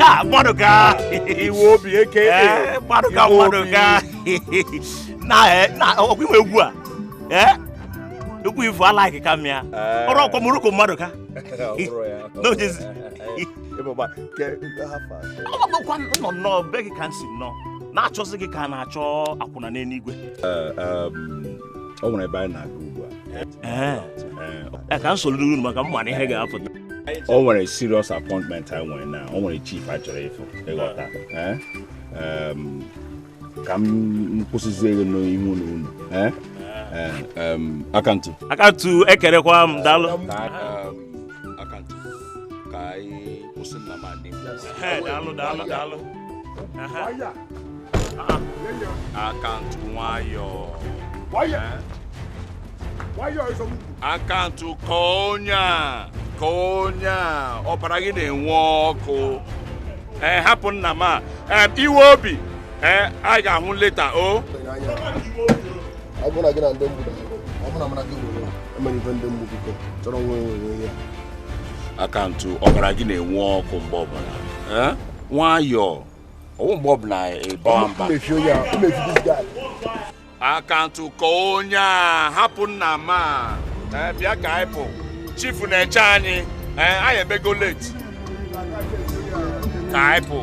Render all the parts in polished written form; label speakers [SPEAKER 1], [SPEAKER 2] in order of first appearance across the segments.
[SPEAKER 1] Ha, mmadụ ka
[SPEAKER 2] Iwe Obi aka.
[SPEAKER 1] Ee, mmadụ ka
[SPEAKER 2] Iwe
[SPEAKER 1] mmadụ
[SPEAKER 2] Obi.
[SPEAKER 1] ka na na ọkwa inwe egwu a, ee, egwu ifu alaiki ka m ya ọrụ ọkwa Morocco mmadụ ka n'ojezi. Ọ nọ nnọọ be gị ka m si nnọọ na-achọzi gị ka a na-achọ akwụna n'eluigwe.
[SPEAKER 2] O nwere ebe anyị na-aga ugbu a.
[SPEAKER 1] Ee, ka m soro unu maka mma na ihe ga-apụta.
[SPEAKER 2] O nwere serious appointment anyị nwere na o nwere chief anyị chọrọ ịfụ, ịghọta. Eh? Ka m kwụsịzie ego n'ihu unu unu. Eh? Eh, Akantụ.
[SPEAKER 1] Akantụ, ekerekwa m, daalụ.
[SPEAKER 2] Akantụ, ka anyị kwụsị nna m adị.
[SPEAKER 1] Ee, daalụ, daalụ, daalụ.
[SPEAKER 2] Akantụ, nwayọọ. Akantụ, ka onye a, ka onye a ọbara gị na-enwe ọkụ. Ee, hapụ nna m a. Ee, Iwe Obi, ee, anyị ga-ahụ leta o.
[SPEAKER 3] Ọ bụrụ na gị na ndị mgbu, ọ bụrụ na mụ na gị nwere emere ife ndị mgbu, biko chọrọ nwe nwere ya.
[SPEAKER 2] Akantụ, ọbara gị na-enwe ọkụ mgbe ọbụla. Ee, nwayọọ, ọwụ mgbe ọbụla ịbawa mba.
[SPEAKER 3] Mmefi onye a, mmefi this guy.
[SPEAKER 2] Akantụ, ka onye a, hapụ nna m a. Ee, bịa ka anyị pụ, chief na-eche anyị. Ee, anyị emego late, ka anyị pụ.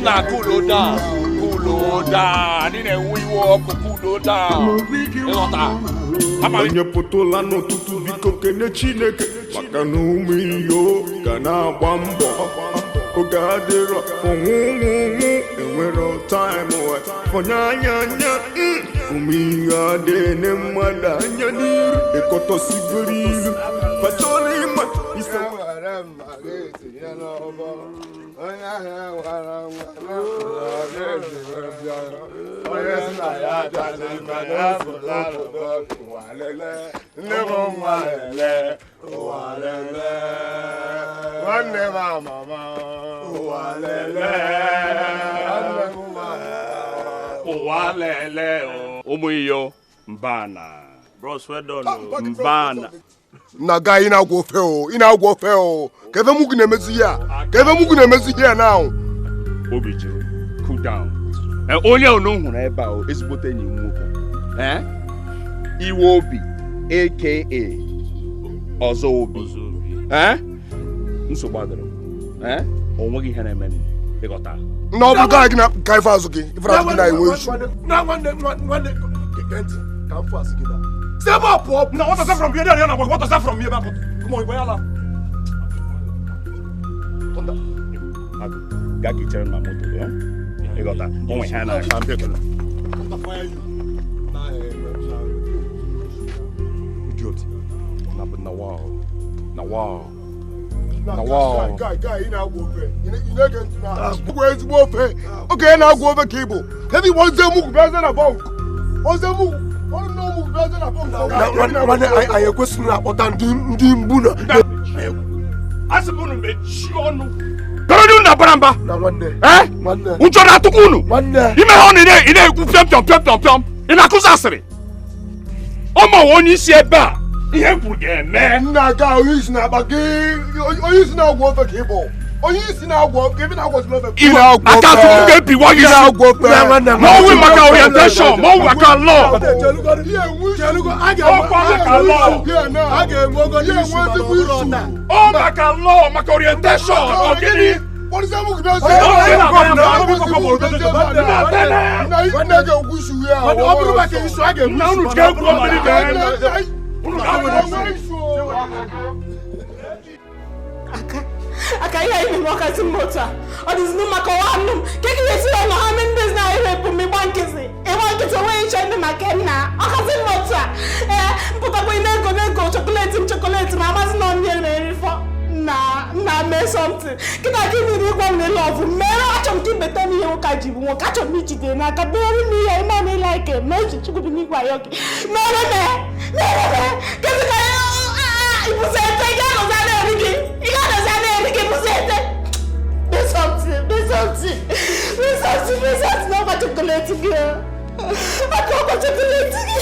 [SPEAKER 2] Nna, cool down, cool down, anyị na-enwe iwe ọkụ, cool down, ịghọta? Ama
[SPEAKER 4] Onye pụtụla n'ụtụtụ, biko kene Chineke, maka na ụmụ iyo ga na-agba mbọ. Oge adịrọ fọnwụnwụnwụ, enwero time fọnya anya anya. Ụmụ ihe adịne mmadụ anya n'iru, ịkọtọsigoro ilu fachọrọ ịma ise.
[SPEAKER 3] Were mma ga-etinye n'ọbọ onye ahụ nwara nwa onye si na ya abịazi mana afụla ụwa lele nne m, nwa lele, ụwa lele nwanne m, amama ụwa lele nwanne m nwa.
[SPEAKER 2] Ụwa lele o. Ụmụ iyo mbana.
[SPEAKER 1] Bros, well done o.
[SPEAKER 2] Mbana.
[SPEAKER 3] Na guy, ị na-agwọ ofe o, ị na-agwọ ofe o. Ka ebe mugwu na-emezi ihe a, ka ebe mugwu na-emezi ihe a now.
[SPEAKER 2] Obi jiri cool down. Eh, onye unu hụrụ ebe a o, ezigbote enyi m nwoke. Eh? Iwe Obi aka Ọzọ Obi. Eh? Nsogbu adịrọ. Eh? O nweghị ihe na-eme m, ịghọta?
[SPEAKER 3] Na ọ bụ guy gị na ka ife azụ gị, ife azụ gị na-enwe isu.
[SPEAKER 5] Na nwanne, nwanne, gee ntị ka m fụ asị gị na step up pụọ.
[SPEAKER 6] Na what is that from here? There, what is that from here? Come on, Iboyala.
[SPEAKER 2] Thunder. Agụ, gaa ka ị chere m na moto, eh? Ịghọta? O nwe ihe a na-akpa mbịakọla. Idiot. Na na wow. Na wow. Na wow.
[SPEAKER 3] Guy, guy, ị na-agwọ ofe, ị na-ege ntị na bụkwa ezigbo ofe oge ị na-agwọ ofe ka ị bụ ebe igbo oze mugwu bịazie na bọnk, oze mugwu ọrụ na mugwu bịazie na bọnk.
[SPEAKER 5] Nwanne, anyị ekwesịghị na-akpọta ndị mgbu na
[SPEAKER 2] Asị m unu mechie ọnụ. Kedu unu na-abara mba?
[SPEAKER 5] Na nwanne.
[SPEAKER 2] Eh?
[SPEAKER 5] Nwanne.
[SPEAKER 2] Ụjọ na-atụkwa unu.
[SPEAKER 5] Nwanne.
[SPEAKER 2] Ime ha ọ ị na-ekwu pịọm pịọm pịọm pịọm pịọm. Ị na-akụzi asịrị. Ọ ma onye isi ebe a. Ihe m kwuru ga-eme.
[SPEAKER 3] Nna ga, onye isi na-akpa gị, onye isi na-agwọ ofe ka ị bụ, onye isi na-agwọ ka ebe na-agwọzila ofe. Ị na-agwọ ofe.
[SPEAKER 2] Akantụ, m ga-ebiwa gị
[SPEAKER 3] Ị
[SPEAKER 2] isi.
[SPEAKER 3] na-agwọ ofe.
[SPEAKER 2] Ma ọ wụ maka orientation, ma ọ wụ maka law. Ọkwa maka law.
[SPEAKER 5] A ga-enwe ogo
[SPEAKER 3] Ihe
[SPEAKER 5] n'isi
[SPEAKER 3] enwe
[SPEAKER 5] mana ọ
[SPEAKER 3] ezigbo
[SPEAKER 5] bụrụ
[SPEAKER 3] isu.
[SPEAKER 5] taa.
[SPEAKER 2] Ọ maka law, maka orientation, ọ gịnị?
[SPEAKER 3] Ọ
[SPEAKER 5] bụrụ maka isu, a ga-enwe
[SPEAKER 2] Na unu
[SPEAKER 5] isu.
[SPEAKER 2] ga-egwu mmiri ga-eme. Unu ga-egwu.
[SPEAKER 7] Aka aka ihe anyị mere ọkasị mma otu a, ọ dịzinụ maka ọwa nnu m ka eke ga-esi ya nọ. How many days na irepụ m? Ịgba nkịtị, ịgba nkịtị, onweghị ịchọ ime maka nna ọkasị mma otu a. Ee, mpụtakwa ị na-ego na-ego chocolate m, chocolate m amasị na ọmịa na-erifọ nna nna. Mee something kịta gị niile ịgwa m na love mere. Achọrọ m ka imeta m ihe nwoke a ji bụ nwoke. Achọrọ m ijide n'aka mere m ihe ịma na ịla ike mee ji Chukwu bi n'igwe ayọ gị mere mee mere mee. Kedu ka ibụzi ete? Ị ga-anọzi na-eri gị, ị ga-anọzi na-eri gị bụzi ete. Do something, do something, do something, do something. N'ọkwa chocolate gị o, maka ọkwa chocolate gị.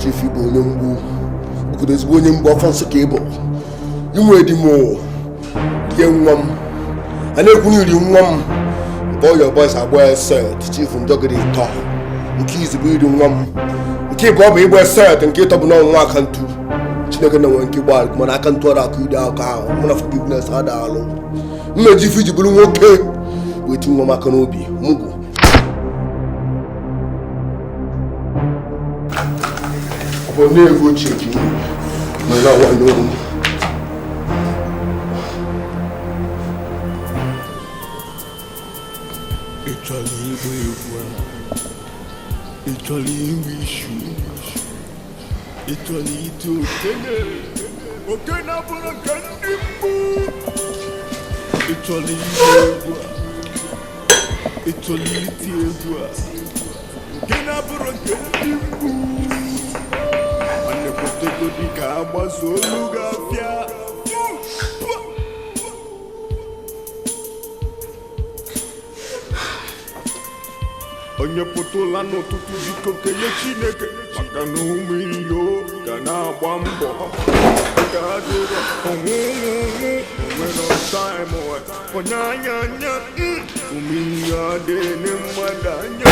[SPEAKER 5] Chief Igbo onye mgbu obodo ezigbo onye mgbu afọ nsọ ka ị bụ inwe di m rie nwa m a na-ekwu na iri nwa m nke ọya boys agba set chief njọgịrị ịtọ nke izu bụ iri nwa m nke ịbụ ọ bụ ịgba set nke ịtọ bụ na ọnwa akantu Chineke na nwere nke gba mana akantu ọrụ akụ ide aka ahụ mụ na forgiveness ada alụ mmeji ife iji bụrụ nwoke wee ti nwa m aka n'obi mugwu. Ọ na-ego ochie ka ihe mere awa n'oru.
[SPEAKER 4] Ị chọrọ ịgba egwu a? Ị chọrọ inwe ishu? Ị chọrọ ite okene? Okene abụrụ nke ndị mbụ. Ị chọrọ ịgba egwu a? Ị chọrọ iti egwu a? Okene abụrụ nke ndị mbụ. Nwanne ka agbaso olu gị afịa. Onye pụtụla n'ụtụtụ biko kelee Chineke maka na ụmụ iyo ga na-agba mbọ ka adịrọ ọnwụnwụnwụ onwere taịm onye anya anya ụmụ iyo adịghị mmadụ anya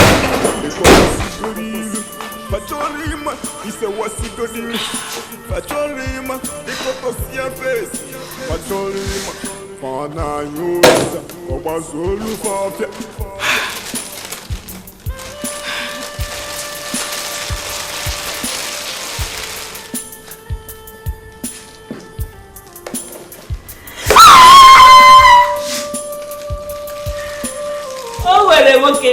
[SPEAKER 4] ịkọwasigoro ilu fachọrọ ịma isewasigoro ilu fachọrọ ịma ịkọtọsia fesi fachọrọ ịma fa na-anya ụza ọgbaso olu fa ọfịa.
[SPEAKER 7] O nwere nwoke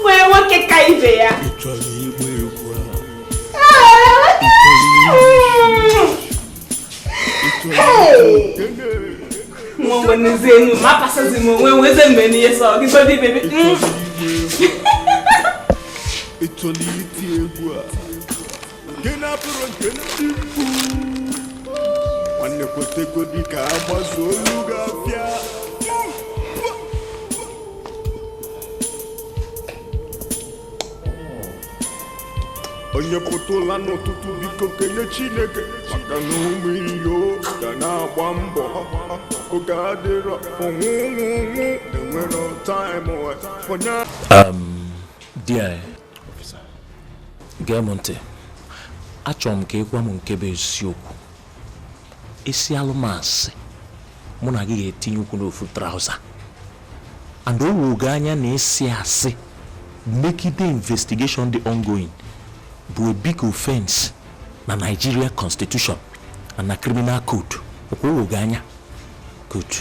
[SPEAKER 7] nwere nwoke ka ibe ya.
[SPEAKER 4] Ị chọrọ ịgba egwu a?
[SPEAKER 7] Nwa n'ezie ma pasazi m onwe nweze mgbe n'ihe sọ gị godi bebi.
[SPEAKER 4] Ị chọrọ iti egwu a? Nke na-abụrụ nke ndị mgbu. Nwanne kwetegodi ka agbaso olu gị afịa. Onye pụtụla n'ụtụtụ biko kelee Chineke maka na ụmụ iyo ga na-agba mbọ oge adịrọ ọnwụnwụnwụ enwere taịm onye.
[SPEAKER 1] Dear officer, gee m ntị. Achọrọ m ka ị gwa m nke bụ eziokwu. Isi alụmasị mụ na gị ga-etinye ụkwụ n'ofu trauza and o wugo anya na isi asị megide investigation dị ongoing bụ a big offense na Nigeria Constitution and na criminal code. Okwu oge anya. Good.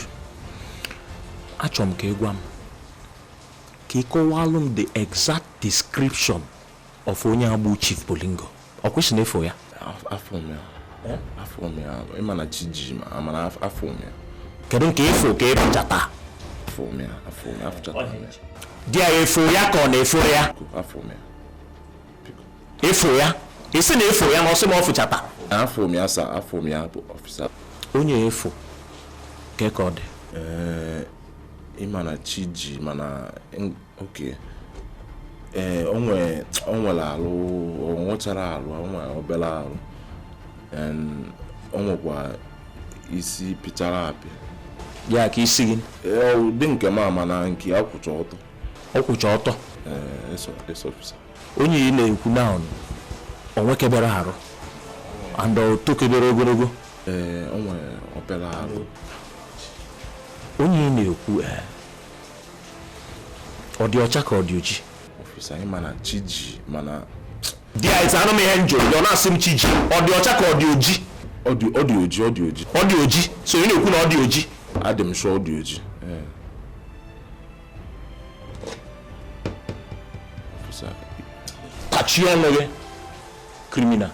[SPEAKER 1] Achọrọ m ka ị gwa m ka ị kọwalụ m the exact description of onye agbụ Chief Bolingo. Ọ kwesịrị na efo ya?
[SPEAKER 2] Afọ m ya. Afọ m ya. Ịma na chi ji ma mana afọ m ya.
[SPEAKER 1] Kedu nke efo ka ị bụchata?
[SPEAKER 2] Afọ m ya. Afọ m ya. Afụchata m ya.
[SPEAKER 1] Di ya efo ya ka ọ na-efo ya?
[SPEAKER 2] Afọ m ya.
[SPEAKER 1] Efo ya? Isi na efo ya na ọsị ma ọ fụchata?
[SPEAKER 2] Afọ m ya sa, afọ m ya bụ ọfisa.
[SPEAKER 1] Onye efo ka ọ dị?
[SPEAKER 2] Ịma na chi ji mana oke o nwere alụ, o nwechara alụ, o nwere obere alụ.
[SPEAKER 8] O nwekwa isi pịchara apị.
[SPEAKER 1] Ya ka isi gị?
[SPEAKER 8] Ee, ụdị nke m ama na nke ya kwụcha ọtọ.
[SPEAKER 1] Ọ kwụcha ọtọ?
[SPEAKER 8] Ee, yes officer.
[SPEAKER 1] Onye ị na-ekwu na o nwekebere arụ and o tokebere ogologo?
[SPEAKER 8] Ee, o nwere obere arụ.
[SPEAKER 1] Onye ị na-ekwu ọ dị ọcha ka ọ dị oji?
[SPEAKER 8] Officer, ị ma na chi ji mana
[SPEAKER 1] di ya ite anụ m ihe m jụrụ gị, ọ na-asị m chi ji. Ọ dị ọcha ka ọ dị oji?
[SPEAKER 8] Ọ dị oji, ọ dị oji.
[SPEAKER 1] Ọ dị oji? So ị na-ekwu na ọ dị oji?
[SPEAKER 8] Adị m sure ọ dị oji. Officer,
[SPEAKER 1] kachie ọnụ gị, criminal.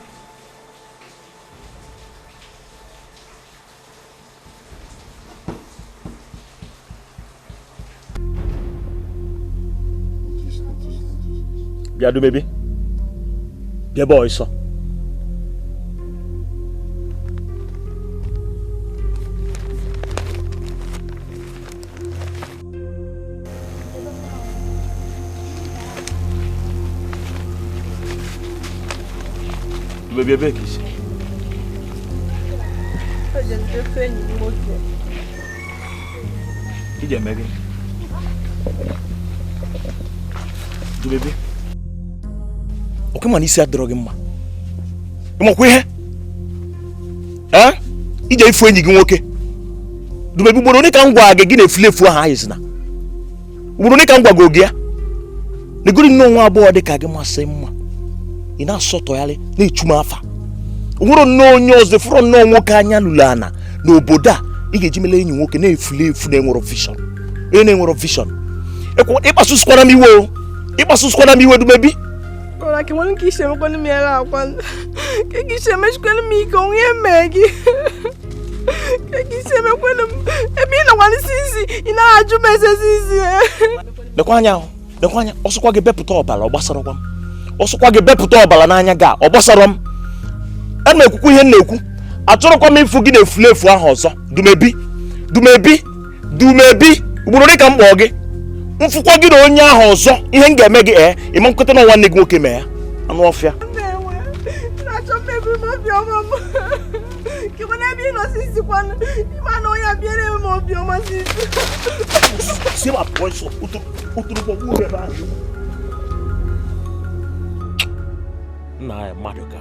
[SPEAKER 1] Bịa Dumebi, bịa ebe ọsọ. Dumebi, ebe ka isi? Ije eme gịnị? Dumebi, oke ma na isi adịrọ gị mma. Ịmakwa ihe? Ee? Ije ifu enyi gị nwoke. Dumebi, ugboro ole ka m gwa gị gị na-efuli efu ahụ anyị si na? Ugboro ole ka m gwago gị ya? Negori nnọọ nwa agbọghọ dị ka gị masị mma. Ị na-asọtọgharị na-echu m afa. O nwere nnọọ onye ọzọ fụrụ nnọọ nwoke anya lụrụ ana n'obodo a ị ga-eji mele enyi nwoke na-efuli efu na-enwero vision. Onye na-enwero vision. Ịkpasusukwana m iwe o. Ịkpasusukwana m iwe Dumebi.
[SPEAKER 7] Ora que mano que chama quando me era quando que chama quando me com e meg que chama quando é bem não quando sisi e na aju mas sisi
[SPEAKER 1] lekwa anya ahụ, lekwa anya ọsọkwa gị bepụta ọbara ọ gbasara m. Ọsọkwa gị bepụta ọbara n'anya gị a ọ gbasara m. Ana m ekwukwu ihe m na-ekwu. Achọrọkwa m ịfụ gị na-efuli efu ahụ ọzọ. Dumebi, Dumebi, Dumebi, ugboro ole ka m kpọọ gị? Mfụkwa gị na onye ahụ ọzọ ihe m ga-eme gị ịma nkụta na nwanne gị nwoke mee ya anụ ọfịa. Nna ya mmadụ ka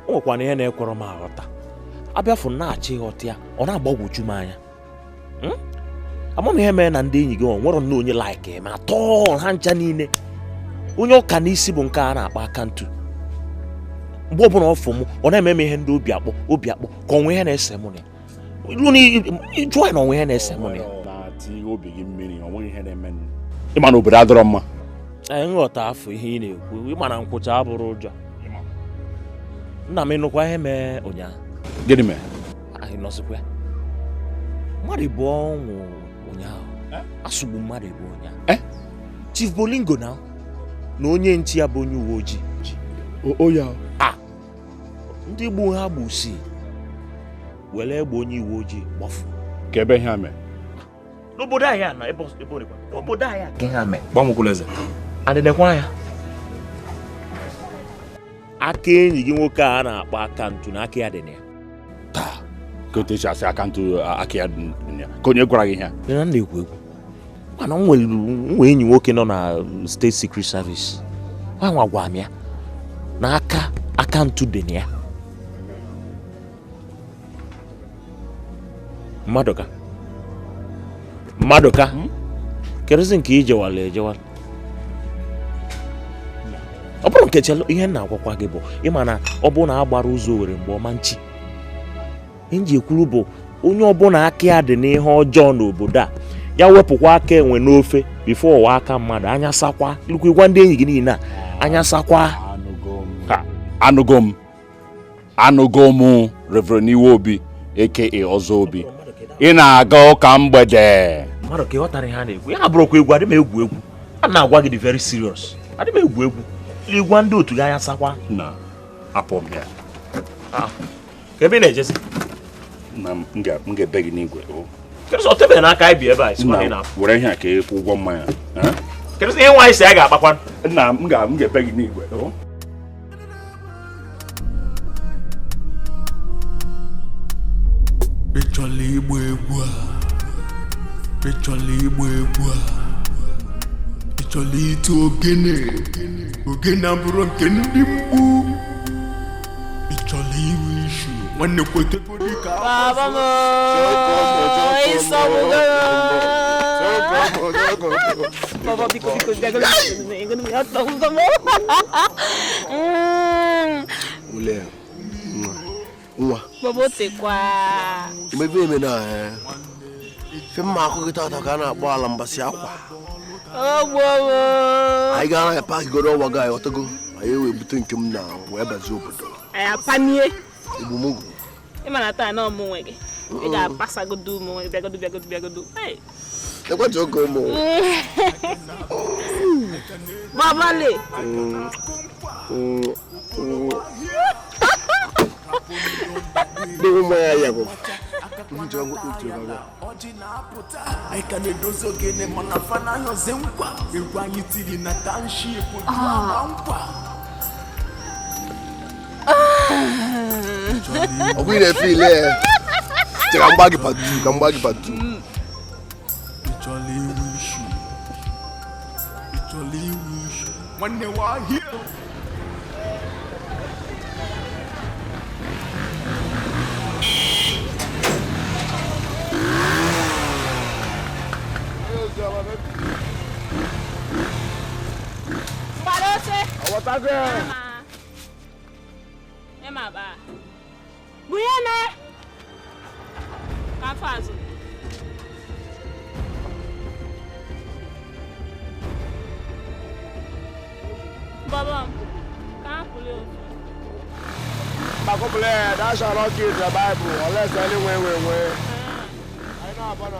[SPEAKER 1] o nwekwana ihe na-ekwere m aghọta. Abịafụ na-achọ ịghọta ya, ọ na-agbagwoju m anya. Ama m ihe mere na ndị enyi gị ọ nwere nnọọ onye like ma atọ ha ncha niile. Onye ọka n'isi bụ nke a na-akpọ aka ntu. Mgbe ọbụla ọ fụ m, ọ na-eme m ihe ndị obi akpọ obi akpọ ka onwe ihe na-ese mụ na ya. Jụọ ya na onwe ihe na-ese mụ na ya.
[SPEAKER 2] Ịma na obodo adọrọ mma.
[SPEAKER 1] Ee, nghọta afọ ihe ị na-ekwu, ịma na nkwụcha abụrụ ụjọ. Nna m ịnụkwa ihe mee ụnyaahụ.
[SPEAKER 2] Gịnị mere?
[SPEAKER 1] Anyị nọzikwa ya. Mmadụ bụ ọnwụ ụnyaahụ. Asụgbu mmadụ bụ ụnyaahụ. Chief Bolingo na onye nchi ya bụ onye uwe ojii.
[SPEAKER 2] O ya.
[SPEAKER 1] A ndị gbu ha gbusi were egbe onye uwe ojii gbafu.
[SPEAKER 2] Ka ebe ihe a mee?
[SPEAKER 1] N'obodo anyị a na ebe n'obodo anyị a. Ka ihe a mee?
[SPEAKER 6] Gbanwekwula eze.
[SPEAKER 1] Adịdekwa ya. Aka enyi gị nwoke a na-akpọ aka ntu na aka ya dị na ya.
[SPEAKER 2] Taa. Ka otu esi asị aka ntu aka ya dị na ya. Ka onye gwara gị ihe a?
[SPEAKER 1] Na na-ekwu ekwu. Mana m nwere enyi nwoke nọ na State Secret Service. Nwa gwa m ya na aka ntu dị na ya. Mmadụka. Mmadụka. Kedụzi nke ijewala ejewala? Ọ bụrụ nke chelo ihe m na-agwakwa gị bụ ịma na ọ bụrụ na a gbara ụzọ were mgbe ọma nchi. Ihe m ji ekwuru bụ onye ọbụla aka ya dị n'ihe ọjọọ n'obodo a ya wepụkwa aka enwe n'ofe bifo ụwa aka mmadụ anya sakwa ilukwu ịgwa ndị enyi gị niile a anya sakwa.
[SPEAKER 2] Anụgo m Reverend Iwobi aka Ọzọ Obi. Ị na-aga ụka mgbede.
[SPEAKER 1] Mmadụ ka ịghọtara ihe a na-ekwu ya abụrụkwa egwu adị m egwu egwu a na-agwa gị dị very serious adị m egwu egwu ịgwa ndị otu gị anya sakwa.
[SPEAKER 2] Na apụ m ya.
[SPEAKER 1] Ka ebe ị na-ejezi?
[SPEAKER 2] Na m ga-ebe gị n'igwe.
[SPEAKER 1] Kedụ ọ tebere n'aka anyị bi ebe a isi na na-apụ.
[SPEAKER 2] Were ihe a ka ị kwụ ụgwọ mmanya.
[SPEAKER 1] Kedụ ihe nwaanyị si anyị ga-akpakwa?
[SPEAKER 2] Nna m ga-ebe gị n'igwe.
[SPEAKER 4] Ịchọla ịgba egwu a? Ịchọla ịgba egwu a? Ịchọla ite ogene? Ogene abụrụ nke ndị mgbu. Ịchọla iwe ishu? Nwanne kwetegodi ka
[SPEAKER 7] Baba m, ịsọgbugo. Baba, biko, biko, bịagolo m, atọgbugo m.
[SPEAKER 5] Ule nwa.
[SPEAKER 7] Baba, o tekwa.
[SPEAKER 5] Mebe eme na fe mma akụ gị tata ka a na-akpọ ala mbasị akwa.
[SPEAKER 7] Ogbo m.
[SPEAKER 5] Anyị gara na paakị goro ọwa gị ọtago anyị wee bute nke m na wee bazie obodo.
[SPEAKER 7] Anyị apamie.
[SPEAKER 5] Egbumugwu.
[SPEAKER 7] Ị ma na taa na ọmụ nwe gị. Ị ga-apasagodo ụmụ nwe gị, bịagodo, bịagodo, bịagodo. Hey.
[SPEAKER 5] Ekwentị oge ụmụ.
[SPEAKER 7] Baba le.
[SPEAKER 5] Ndị ụmụ ya ya bụ.
[SPEAKER 4] Ọjị na-apụta, anyị ka na-edozi ogene mana fanahịọzi nkwa egwu anyị tiri na township ama nkwa.
[SPEAKER 5] Ọ bụghị na-efe ile ya. Chere ka m gbaa gị part 2, ka m gbaa gị part 2.
[SPEAKER 4] Ịchọla iwu ishu? Ịchọla iwu ishu? Nwanne wahie.
[SPEAKER 7] Gbara oche. Ema ba. Bunye me. Ka afọ azụ. Baba m, ka hapụrụ ofu.
[SPEAKER 3] Bakopule, thou shalt not kill the Bible unless anyone will win. I know about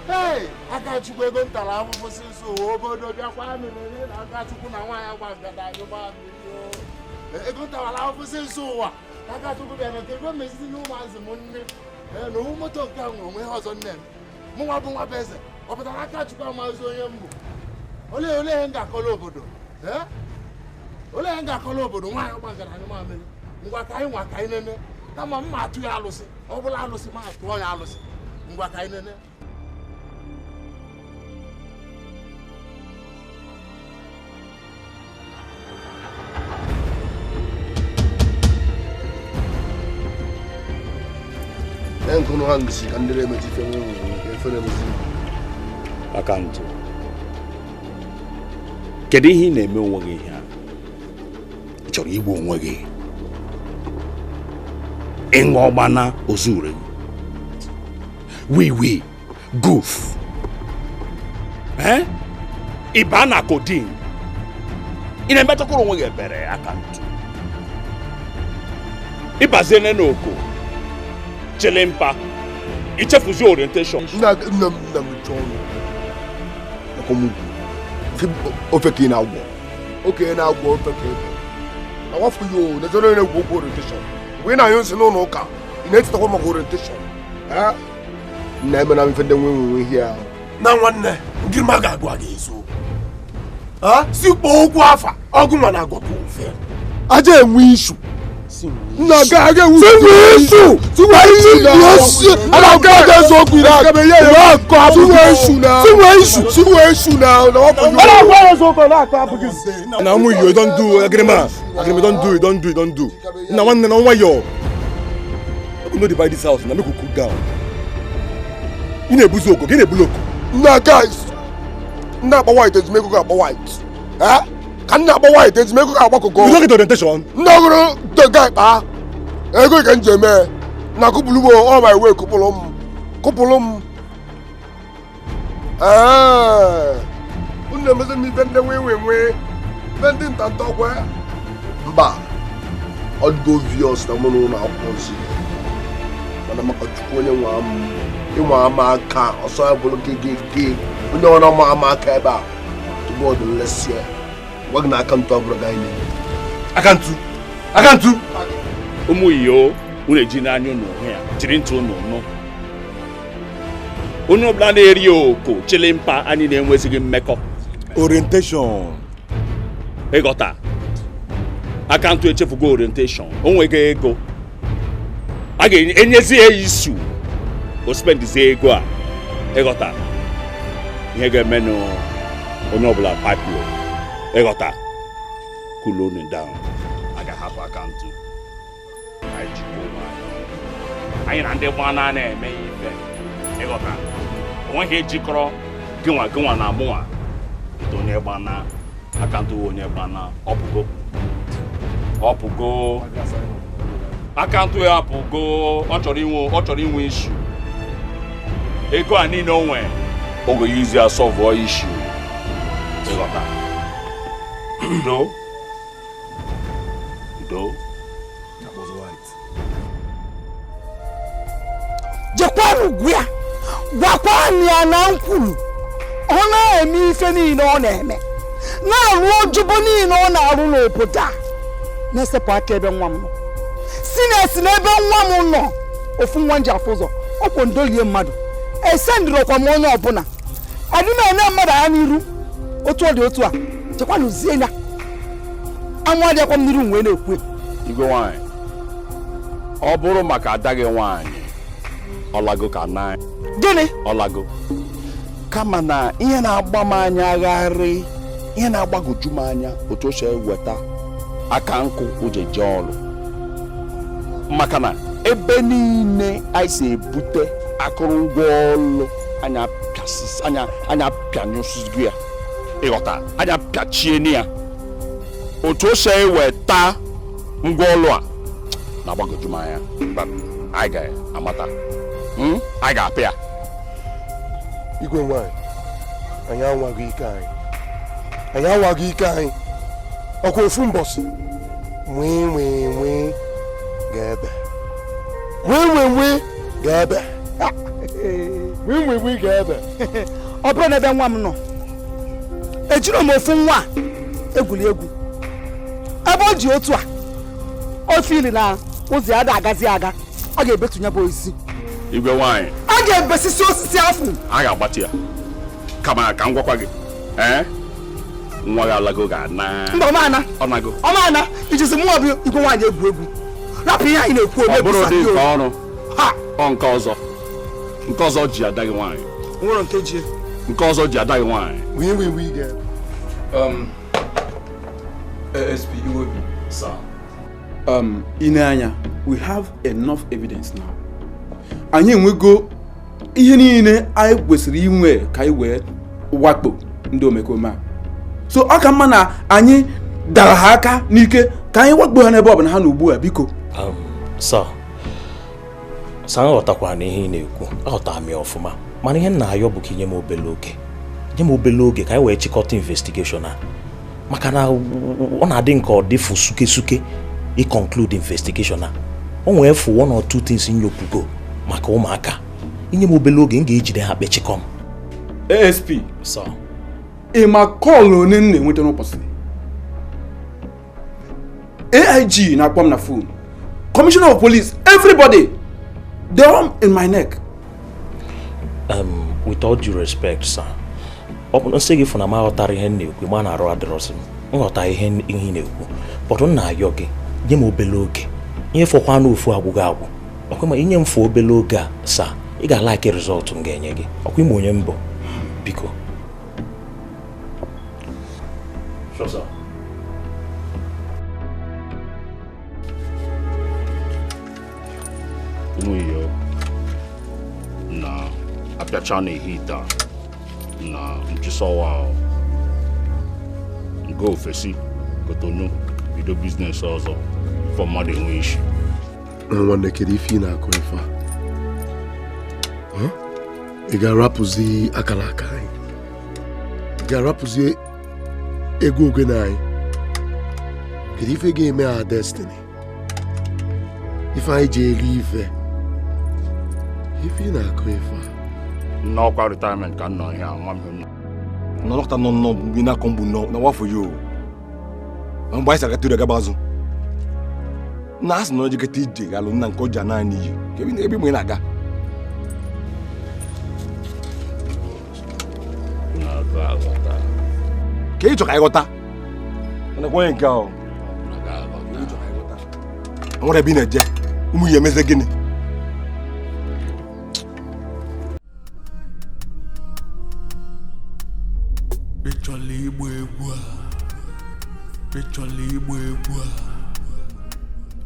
[SPEAKER 3] Hey, Akachukwu ego ntara ahụhụ si nso ụwa obodo bịakwa mmiri na Akachukwu na nwaanyị gba nkata anyị gba mmiri ego ntara ahụhụ si nso ụwa Akachukwu bịara ka ego mezidi na ụmụazị m nne na owu moto nke a nwere onwe ihe ọzọ nne m mụ nwa bụ nwa bụ eze ọ pụtara Akachukwu amaghịzi onye m bụ olee olee ihe m ga-akọrọ obodo olee ihe m ga-akọrọ obodo nwaanyị gba nkata anyị gba mmiri ngwa ka anyị nwa ka anyị nene kama m ma atụ ya alụsị ọ bụla alụsị ma atụọ ya alụsị ngwa ka anyị nene.
[SPEAKER 5] Nkunu ha ngisi ka ndị na-emezi ife nwe nwe ka efe na-emezi.
[SPEAKER 2] Akantụ, kedu ihe ị na-eme onwe gị ihe a? Ị chọrọ igbu onwe gị? Ịṅụ ọgbana ozure gị? Wii wii, goof. Ị baa na codeine. Ị na-emetụkwara onwe gị ebere, Akantụ. Ịbaziene n'oko. Chilimpa, ichefuzi orientation.
[SPEAKER 5] Nna m chọọ ọnụ. Ofe ka ị na-agwọ. Oke na-agwọ ofe ka ị bụ. Awafụ ya o, na-ezoro onye na-egwu okwu orientation. Mgbe ị na-anyụ nsị n'ụlọ ụka, ị na-echetakwa maka orientation. Nna eme na mfe ndị nwe nwe ihe ahụ.
[SPEAKER 3] Na nwanne, ndị mmadụ ga-agwa gị eziokwu. Si kpọọ okwu afa, ọgụ nwa na-agwapụ ofe.
[SPEAKER 5] Aja enwe ishu. Nna ga aga ewu. Siwe isu. Siwe isu. Ala ga aga ezu okwu ira. Siwe isu na. Siwe isu. Siwe isu na.
[SPEAKER 3] Ala gwa ezu okwu na akọ abụghị.
[SPEAKER 6] Na ụmụ iyo don do agrima. Agrima don do, don do, don do. Na nwanne na nwa yo. You no dey buy this house na make we cool down. Ị na-ebuzi oko, gị na-ebulu oko.
[SPEAKER 5] Nna guys. Nna akpa white ezumeko ga akpa white. Eh? Ka nna akpa white ezumeko ga akpa koko.
[SPEAKER 6] You no get orientation?
[SPEAKER 5] Nna ọhụrụ the guy kpaa. Ego ka m ji eme na kụpụrụ m all my way kụpụrụ m kụpụrụ m. Ee, unu emezi m ife ndị nwe nwe nwe ife ndị ntanta ọkwa mba ọ dịgo obvious na mụ na ụlọ akwụkwọ nsị mana maka Chukwu onye nwe m ịnwe ama aka ọsọ ya bụrụ gị gị gị onye ọrụ ọma ama aka ebe a tupu ọ dị nlesie gwa gị na akaụntụ ọ bụrụ gị anyị na-eme
[SPEAKER 6] akaụntụ Akantu.
[SPEAKER 2] Ụmụ iyo unu eji n'anya unu hụ ya jiri ntị unu nụ. Onye ọbụla na-eri oko chili mpa anyị na-enwezighị mmekọ.
[SPEAKER 6] Orientation.
[SPEAKER 2] Ịghọta. Akantu echefugo orientation. O nweghị ego. A ga-enyezi ya isu. O spendizie ego a. Ịghọta. Ihe ga-emenụ onye ọbụla papio. Ịghọta. Cool unu down. A ga-ahapụ Akantu. Anyị jikwa onwe anyị. Anyị na ndị gbana na-eme ife. Ịghọta. Onweghị ejikọrọ gịnwa gịnwa na mụnwa. Onye gbana Akantu onye gbana ọpụgo. Ọpụgo. Akantu ya apụgo. Ọ chọrọ inwe ishu. Ego a niile o nwee oge yuzi asọvụọ ishu. Ịghọta. Udo. Udo.
[SPEAKER 6] That was white.
[SPEAKER 9] Jekwanụ gwa ya, gwakwanụ ya na m kwuru ọ na-eme ife niile ọ na-eme na-arụ ojubo niile ọ na-arụ n'obodo a na-esepụ aka ebe nwa m nọ si na-esi n'ebe nwa m nọ ofu nwa nji afụ ụzọ ọkwọ ndolie mmadụ esendịrọkwa m onye ọbụla adị m ene mmadụ anya n'iru otu ọ dị otu a jekwanụ zie ya anwụ adịghịkwa m n'iru m wee na-ekwu.
[SPEAKER 2] Igwe nwaanyị, ọ bụrụ maka ada gị nwaanyị ọlago ka na
[SPEAKER 9] gịnị
[SPEAKER 2] ọlago kama na ihe na-agba m anya agharị ihe na-agbagwoju m anya otu o si eweta aka nkụ o ji eje ọrụ maka na ebe niile anyị si ebute akụrụngwa ọrụ anya pịanyụsịgo ya. Ịghọta. Anya pịachie ya. Otu o si eweta ngwa ọrụ a na-agbagwoju m anya. Anyị ga-amata. Anyị ga-apịa ya.
[SPEAKER 5] Igwe nwanyị, anyị anwaghị ike anyị. Anyị anwaghị ike anyị. Ọkwa ofu mbọsị nwee nwee nwee ga-ebe. Nwee nwee nwee ga-ebe. Nwee nwee nwee ga-ebe.
[SPEAKER 9] Ọ bụrụ na ebe nwa m nọ, ejiro m ofu nwa egwuri egwu. Ebe o ji otu a, o fili na ụzọ ya agazi aga, ọ ga-ebetunye bụ osisi.
[SPEAKER 2] Igwe nwanyị,
[SPEAKER 9] a ga-ebesisi osisi afụ.
[SPEAKER 2] A ga-agbati ya. Kama ka m gwakwa gị, nwa gị alago ga-ana.
[SPEAKER 9] Mba, ọmana.
[SPEAKER 2] Ọ nago.
[SPEAKER 9] Ọmana, ijizi mụọ bụ igwe nwaanyị egwu egwu. Rapụ ihe anyị na-ekwu
[SPEAKER 2] ọ bụrụ ụdị nke ọrụ. Ha, ọ nke ọzọ. Nke ọzọ ji ada gị nwaanyị.
[SPEAKER 9] Nwere nke ji.
[SPEAKER 2] Nke ọzọ ji ada gị nwaanyị.
[SPEAKER 5] Wee ga.
[SPEAKER 10] ASP Iwobi.
[SPEAKER 1] Sir.
[SPEAKER 10] Ineanya, we have enough evidence now. Anyị enwego ihe niile anyị kwesịrị inwe ka anyị wee wakpo ndị omekome a. So ọ ka mma na anyị dara ha aka n'ike ka anyị wakpo ha n'ebe ọ bụla ha nọ ugbu a biko.
[SPEAKER 1] Sir, sir, aghọtakwara na ihe ị na-ekwu, aghọtara m ya ọfụma. Mana ihe m na-ayọ bụ ka inye m obele oge. Nye m obele oge ka anyị wee chịkọta investigation a. Maka na ọ na-adị nke ọ dịfụ suke suke i conclude investigation a. O nwee fụ one or two things nyopugo maka ụmụaka. Inye m obele oge m ga-ejide ha kpechikọm.
[SPEAKER 10] ASP.
[SPEAKER 1] Sir.
[SPEAKER 10] Ị ma kọọlụ one m na-enweta n'ụbọchị? AIG na-akpọ m na phone. Commissioner of Police, everybody, they're all in my neck.
[SPEAKER 1] With all due respect, sir, ọ bụ nsị gị fụ na m aghọtara ihe m na-ekwu, ma na-arụ adịrọsị m. Nghọta ihe ị na-ekwu. But m na-ayọ gị, nye m obele oge. Ihe fọkwa n'ofu agwụghị agwụ. Ọkwa ma inye m fụ obele oge a, sir, ị ga-alaiki result m ga-enye gị. Ọkwa ime onye mbụ. Biko. Sure, sir.
[SPEAKER 2] Ụmụ iyo na apịacha na-ehi taa na nchịsọwa nke ofesi Kotonu bido biznes ọzọ fọ mmadụ enwe isi.
[SPEAKER 5] Nwanne, kedu ife ị na-akụ ife a? Ị ga-arapụzi akara aka anyị? Ị ga-arapụzi egwu ogene anyị? Kedu ife ga-eme our destiny? Ife anyị ji eri ife. Ife ị na-akụ ife a?
[SPEAKER 2] N'ọkwa retirement ka m nọ ihe a nwa m.
[SPEAKER 6] Nọlọkọta nọ nọ bi na kọmbu nọ na wafọ yo. Mgbe anyị si aga tụrụ agaba azụ. Na asị na ojekọta ije galụ nna nke ọja naanị iyi. Ka ebe ị na-aga. Ka ị chọ ka ịghọta. Onye nke ahụ. Nwere ebe ị na-eje. Ụmụ ya emeze gịnị?
[SPEAKER 4] Ị chọrọ ịgba egwu a? Ị chọrọ ịgba egwu a?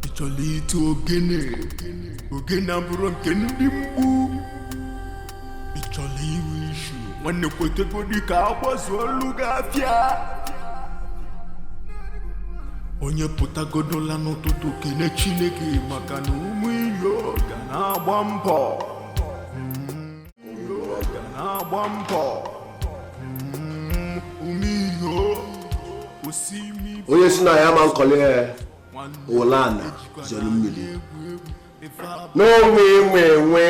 [SPEAKER 4] Ị chọrọ ite ogene? Ogene abụrụ nke ndị mgbu. Ị chọrọ inwe ishu? Nwanne kwetegodi ka agbazuolu gị afịa. Onye pụtagodola n'ụtụtụ kene Chineke maka na ụmụ iyo ga na-agba mbọ. Iyo ga na-agba mbọ.
[SPEAKER 5] Onye si na ya ma nkọli ụlana zere mmiri n'onwe nwe nwe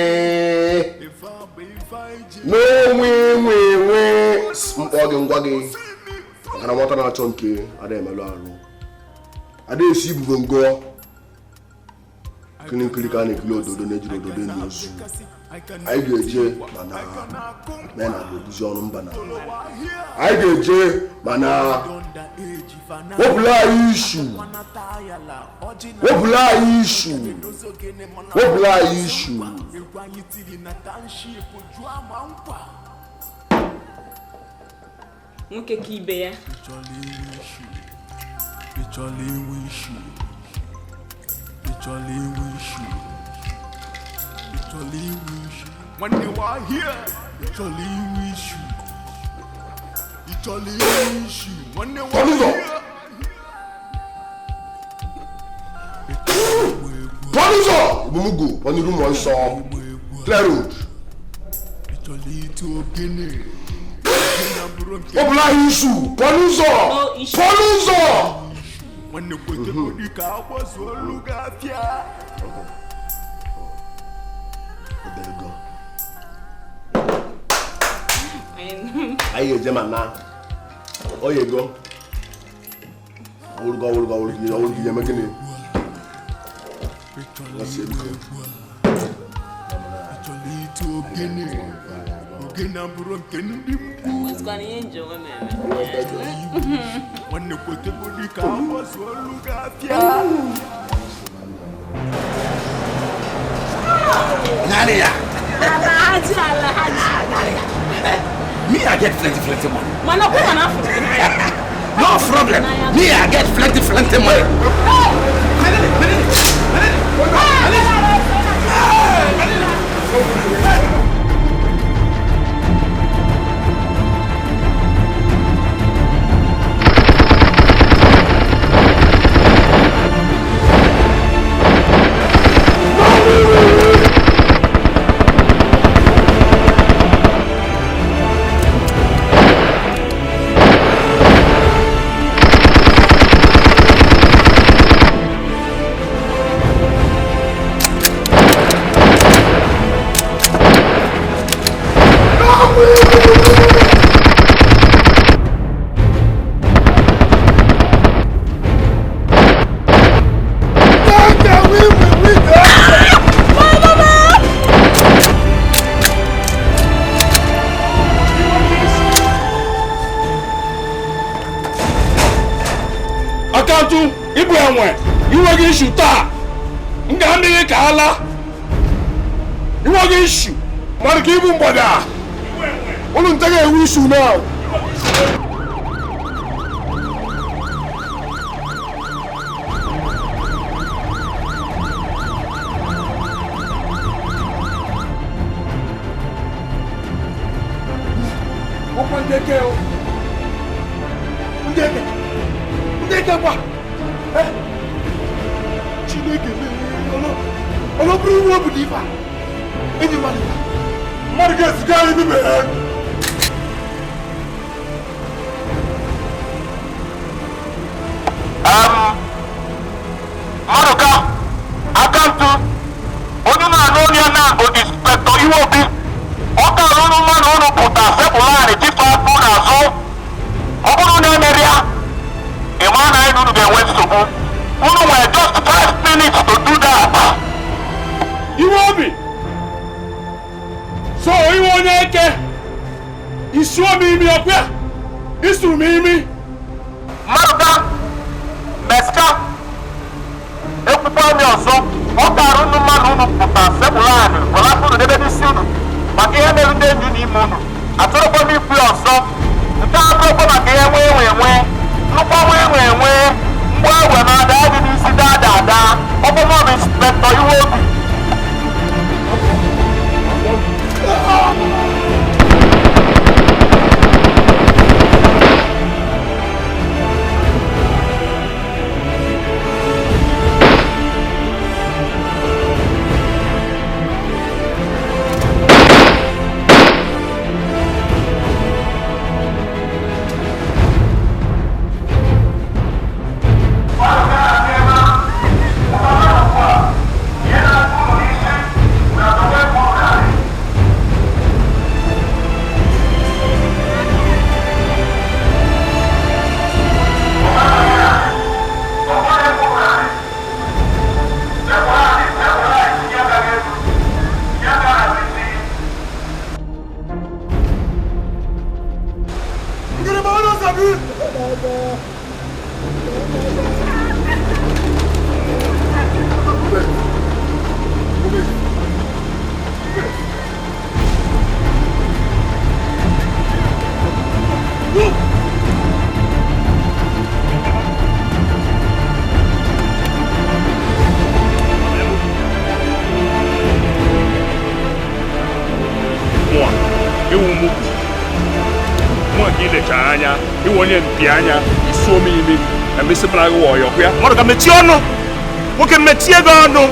[SPEAKER 5] n'onwe nwe nwe mkpọ gị ngwa gị maka na nwata na-achọ nke ada emelụ arụ ada esi ibugo ngọ nkiri nkiri ka a na-ekiri ododo na-ejiri ododo enyi ozu. Anyị ga-eje mana mena ga-ebuzi ọnụ mba na anyị ga-eje mana wepụla anyị ishu wepụla anyị ishu wepụla anyị ishu.
[SPEAKER 7] Nwoke ka ibe ya.
[SPEAKER 5] Pọlụzọ! Pọlụzọ! Ibumugu, pọn'iru mmụọ nsọ. Clear road. Wepụla anyị ishu! Pọlụzọ! Pọlụzọ!
[SPEAKER 4] Nwanne kwetegodi ka agbazuolu gị afịa.
[SPEAKER 5] Anyị ga-eje ma na ọ ya ego ọwụrụgo ọwụrụgo ọwụrụgo ọwụrụgo ya eme gịnị?
[SPEAKER 4] Nwanne kwetegodi ka agbazuolu gị afịa.
[SPEAKER 2] Naria.
[SPEAKER 7] Alhaji, Alhaji.
[SPEAKER 2] Me, I get plenty, plenty money. No problem. Me, I get plenty, plenty money.
[SPEAKER 8] Akantu, ibu enwe, inweghị ishu taa. M ga-amị ka ala.
[SPEAKER 6] Inweghị ishu. Mmadụ ka ibu mgbada. Unu nte ga-enwe ishu now.
[SPEAKER 2] Ọkwa ndị eke o. Ndị eke. Ndị eke kwa. Chineke ọlọ bụrụ iwu obodo ife a. Enyi mmadụ.
[SPEAKER 6] Mmadụ ga-esiga anyị n'ime ya.
[SPEAKER 11] Maruka, Akantu, onye na-anụ onye na bụ Inspektọ Iwobi. Ọ ka rụrụ mmadụ unu pụta sepụlarị tifa akpụ n'azụ. Ọ bụrụ na emeri ya, ị maa na anyị unu ga-enwe nsogbu. Unu nwere just 5 minutes
[SPEAKER 8] Isuo m imi ọkwa ya? Isuru m imi.
[SPEAKER 11] Maduka, Meska, ekwukwa m ọzọ, ọ kara unu mmadụ unu pụta sepụlụ anị were aka unu debe n'isi unu maka ihe mere ndị enyi n'ime unu. Achọrọkwa m ikwu ya ọzọ, nke a bụrụkwa maka ihe nwee nwee nwee, nnukwu nwee nwee nwee, mgbe egbe na-ada gị n'isi daa daa daa, ọ bụ mụ bụ Inspektọ Iwobi.
[SPEAKER 8] Onye mpi anya isuo m imi emesịpụla gị ọyọ ya mmadụ ka mechie ọnụ nwoke mechie gị ọnụ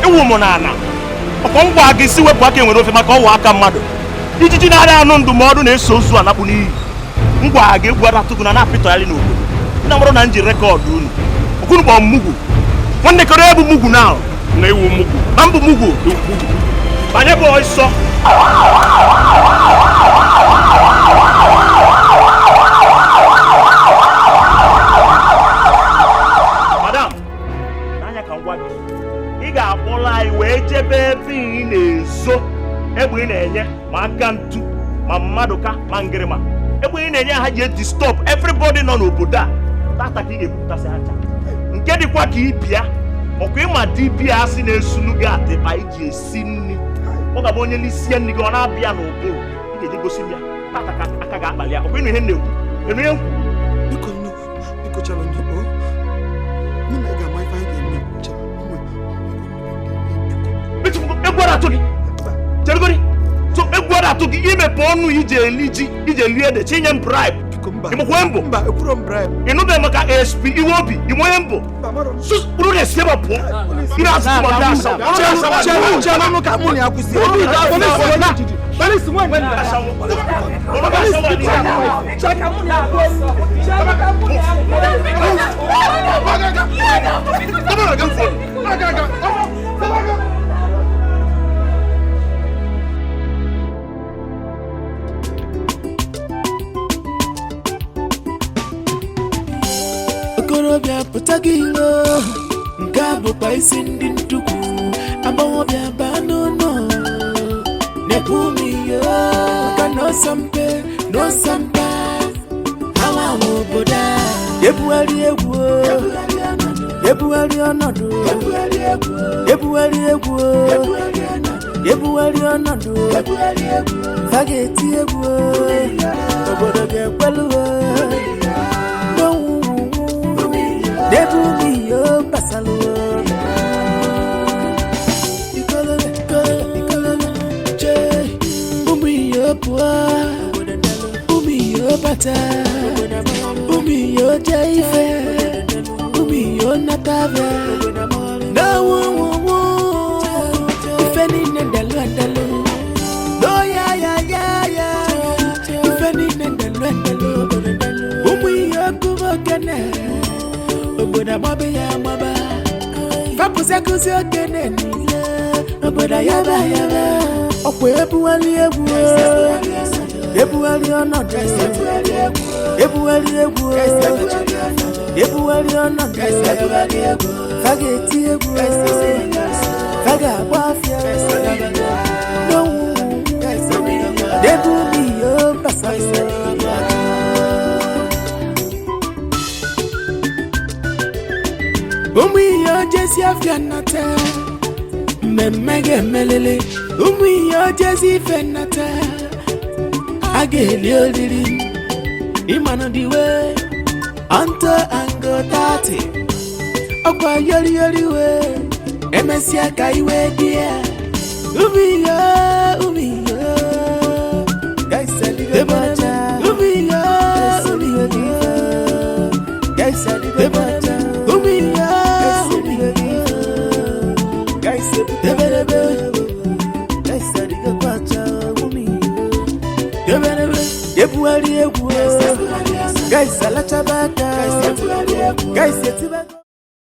[SPEAKER 8] ịwụ m n'ala ọkwa ngwa gị si wepụ aka enwere ofe maka ọwa aka mmadụ ijiji na-arịa anụ ndụmọdụ na-eso ozu anakpụ n'iyi ngwa gị egwu aratụgụ na na-apịtọgharị n'obodo na mụrụ na nji rekọdụ unu okwunu kpọ mugwu nwanne kọrọ ebu mugwu na na iwu mugwu na mbụ mugwu banye bụ ọsọ. Egbe ị na-enye ma aka ntu ma mmadụ ka ma ngịrịma egbe ị na-enye ha ji eji stop everybody nọ n'obodo a tata ka ị ga-ebupụtasị aja nke dịkwa ka ịbịa ọkwa ịma dibịa asị na-esulu gị atịkpa iji esi nri ọ ga-abụ onye n'isie nri gị ọ na-abịa n'ụbụrụ ị ga-eji gosi m ya tata ka aka ga-akpali ya ọkwa ịnụ ihe m na-ekwu ịnụ ihe m kwuru egwu atụ gị jerugori so egwu atụ gị imepe ọnụ ije eli ji ije lie ede chinye m bribe ịmụkwa mbụ ịnụbeghị maka ASP Iwobi ịmụ onye mbụ uru na-esi ebe pụọ ị na-asụ ma ndị asa
[SPEAKER 12] Okorobịa pụta gị ilo nke a bụkwa isi ndị ntukwu agbọghọbịa baa n'ụlọ na-ekwu ume ihe maka na ọsọ mpe na ọsọ mpa awa awa obodo a ebugharị egwu ebugharị ọnọdụ ebugharị egwu ebugharị ọnọdụ fa ga-eti egwu obodo ga-ekwelu Debu mi yo pasalo. Ikolole, ikolole, che. Umi yo pua, umi yo bata, umi yo jaife, umi yo natave. No wo wo wo, ifeni nendalu andalu. No ya ya ya ya, ifeni nendalu andalu. Umi yo kubokene. Obodo agbaba ya agbaba fapụsị akụzi okene niile obodo yaba yaba ọkwa ebugharị egwu ebugharị ọnọdụ ebugharị egwu ebugharị ọnọdụ fa ga-eti egwu fa ga-agba afịa n'onwu debu m ihe. Guys, ụmụ ihe ojezi afịa nnata mmemme ga-emelele. Ụmụ ihe ojezi ife nnata a ga-eli oriri ịmanụ diwe ọntọ ango 30 ọkwa yori yori wee emesịa ka iwe dị ya. Ụmụ ihe, ụmụ ihe, ụmụ ihe, ụmụ ihe, ụmụ ihe, ụmụ ihe, ebelebe, ebelebe, ebugharị egwu, guys alachaba aka, guys.